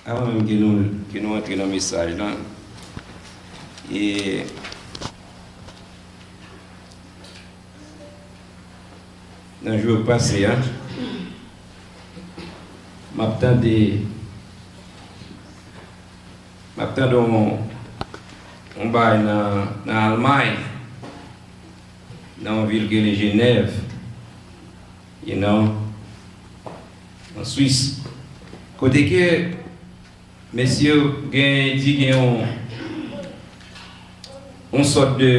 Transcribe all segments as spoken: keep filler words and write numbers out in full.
Avan menm ke nou, ke nou antre nan mesaj lan, e nan jou yo k pase a, m ap tande, m ap tande yon, yon bagay nan, nan Almay, nan yon vil ki rele Jenèv, you know, an Swis. Kote ke mesye yo gen, di gen yon, yon sòt de,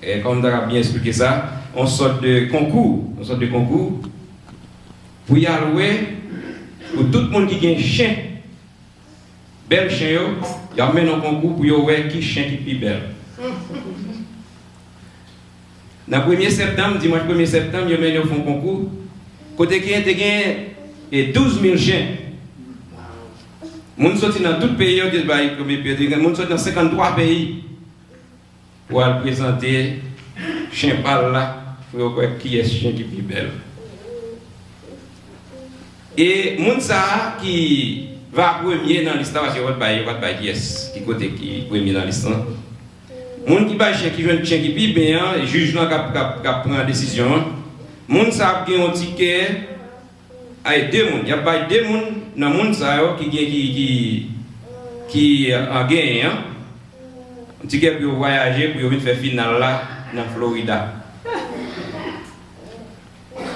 e, kòman m ta ka byen eksplike sa, yon sòt de konkou, yon sòt de konkou pou y al wè, pou tout moun ki gen chen, bèl chen yo, y ap mennen yon konkou pou yo wè ki chen ki pi bèl. Nan premye septanm, dimanch premye septanm, yo mennen yo fè yon konkou, kote ke te gen, e, douz mil chen. Moun soti nan tout peyi yo, te bay, moun soti nan senkanntwa peyi pou al prezante chen pa l la, pou yo kwè kiyès chen ki pi bèl. E moun sa a ki va premye nan lis la, paske yo pa t bay, yo pa t bay kiyès, ki kote ki premye nan lis lan. Moun ki bay chen, ki jwenn chen ki pi byen an, e jij lan k ap, k ap, k ap pran desizyon an. Moun sa a ap gen yon tikè, ay, de moun, y ap bay de moun nan moun sa yo ki gen, ki, ki, ki, a, genyen an, yon tikè pou yo vwayaje, pou yo vin fè final la nan Florida.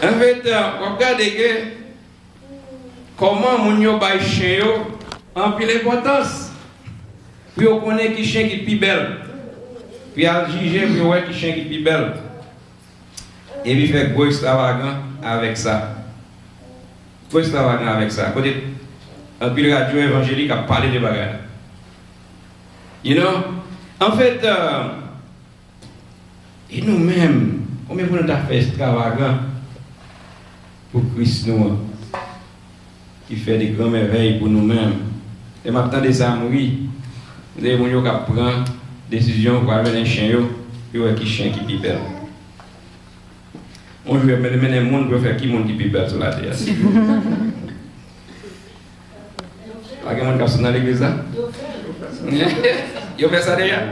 Anfèt, w ap gade ke kòman moun yo bay chen yo anpil enpòtans pou yo konnen ki chen ki pi bèl, pou y al jije, pou yo wè ki chen ki pi bèl. Epi fè gwo ekstravagan avèk sa. Gwo ekstravagan avèk sa. Kote anpil radyo evanjelik ap pale de bagay la. You know? Anfèt, euh, e nou menm, konbyen pou nou ta fè ekstravagan pou Kris nou an, ki fè de gran mèvèy pou nou menm? Lè m ap tande sa, m ri. M tande moun yo k ap pran desizyon pou al mennen chen yo, pou yo wè ki chen ki pi bèl. Yon jou, yo mennen, mennen moun pou yo fè ki moun ki pi bèl sou latè a. Pa gen moun k ap sot nan legliz la? Yo fè sa deja?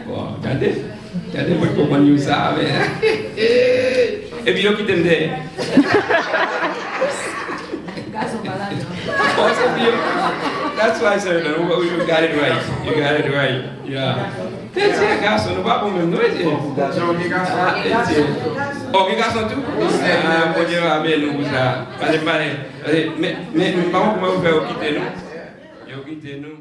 Bon, gade. Gade, mwen konprann yo sa, men. Epi yo kite m dèyè. Gason pa ladan. Bon, se pi yo. That's why, sir, you got it right. You got it right. Yeah. Mesye, gason, nou pa bon menm, nou, mesye. Gason, gen gason. Ah, mesye. Oh, gen gason tou? Ah, Bondye va beni nou pou sa. Pase, pase, pase, men, men, men, pa konn kòman yo fè yo kite nou. Yo kite nou.